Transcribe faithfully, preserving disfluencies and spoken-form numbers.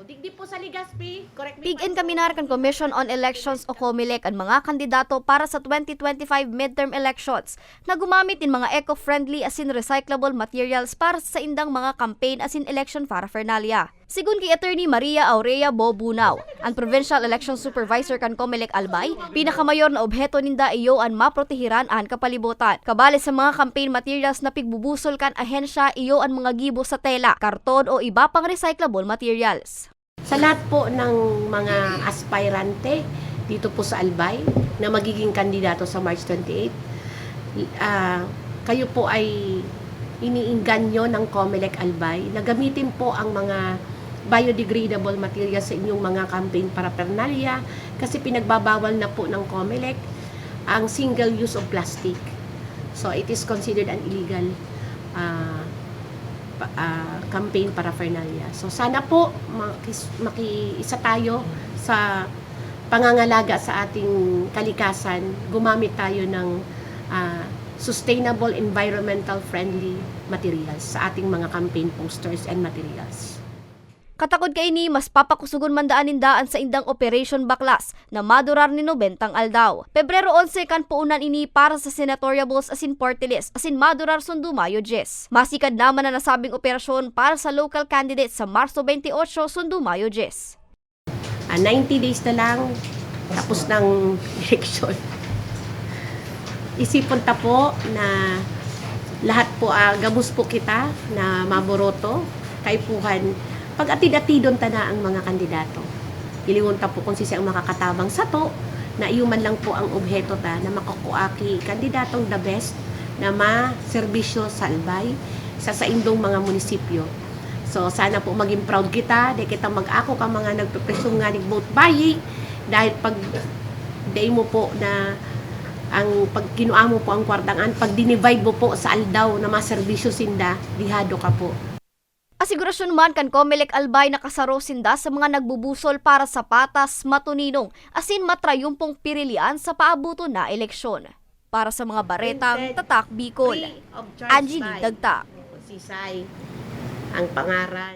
Digdi po sa Legazpi, correct me if I'm Pig-encominar kan Commission on Elections o COMELEC an mga kandidato para sa twenty twenty-five midterm elections na gumamit nin mga eco-friendly asin recyclable materials para sa saindang mga campaign asin election paraphernalia. Sigon ki Attorney Maria Aurea Bo Bunao, an Provincial Election Supervisor kan COMELEC Albay, pinakamayor na obheto ninda iyo an maprotehiran an kapalibutan. Kabali sa mga campaign materials na pigbubusol kan ahensya, iyo an mga gibo sa tela, karton o iba pang recyclable materials. Sa lahat po ng mga aspirante dito po sa Albay na magiging kandidato sa March twenty-eight, ah, kayo po ay iniinganyo ng COMELEC Albay na gamitin po ang mga biodegradable materials sa inyong mga campaign paraphernalia kasi pinagbabawal na po ng COMELEC ang single use of plastic. So it is considered an illegal ah, pa- ah, campaign paraphernalia. So sana po makis- makiisa tayo sa pangangalaga sa ating kalikasan, gumamit tayo ng ah, sustainable, environmental friendly materials sa ating mga campaign posters and materials. Katakod kaini, mas papakusogon man daan ninda an saindang Operation Baklas na madurar nin nobentang aldaw. Pebrero onse kan puonan ini para sa senatorial balls asin party list asin madurar sundo Mayo dyes. Masikad naman an nasabing operasyon para sa local candidates sa Marso twenty-eight sundo Mayo dyes. Ah, ninety days na lang tapos ng eleksyon. Isipon ta po na lahat po, ah, gabos po kita na maboboto, kaipuhan, pag-atid-atidon ta na ang mga kandidato. Hilingon ta po kung sisay ang makakatabang sato, na iyo man lang po ang obheto ta na makakua ki kandidatong the best na maserbisyo sa Albay, sa saindong mga munisipyo. So, sana po maging proud kita, di kita mag-ako ka mga nagpepresyong nga nig-vote buying, dahil pag dai mo po na ang pag kinua mo po ang kwartang an, pag dinivide mo po sa aldaw na maserbisyo sinda, dihado ka po. Asigurasyon man kan COMELEC Albay na kasaro sinda sa mga nagbubusol para sa patas, matuninong, asin matrayumpong pirilian sa paaboton na eleksyon. Para sa mga baretang Tatak Bicol, Angeline Dagta. Sisay ang pangaran.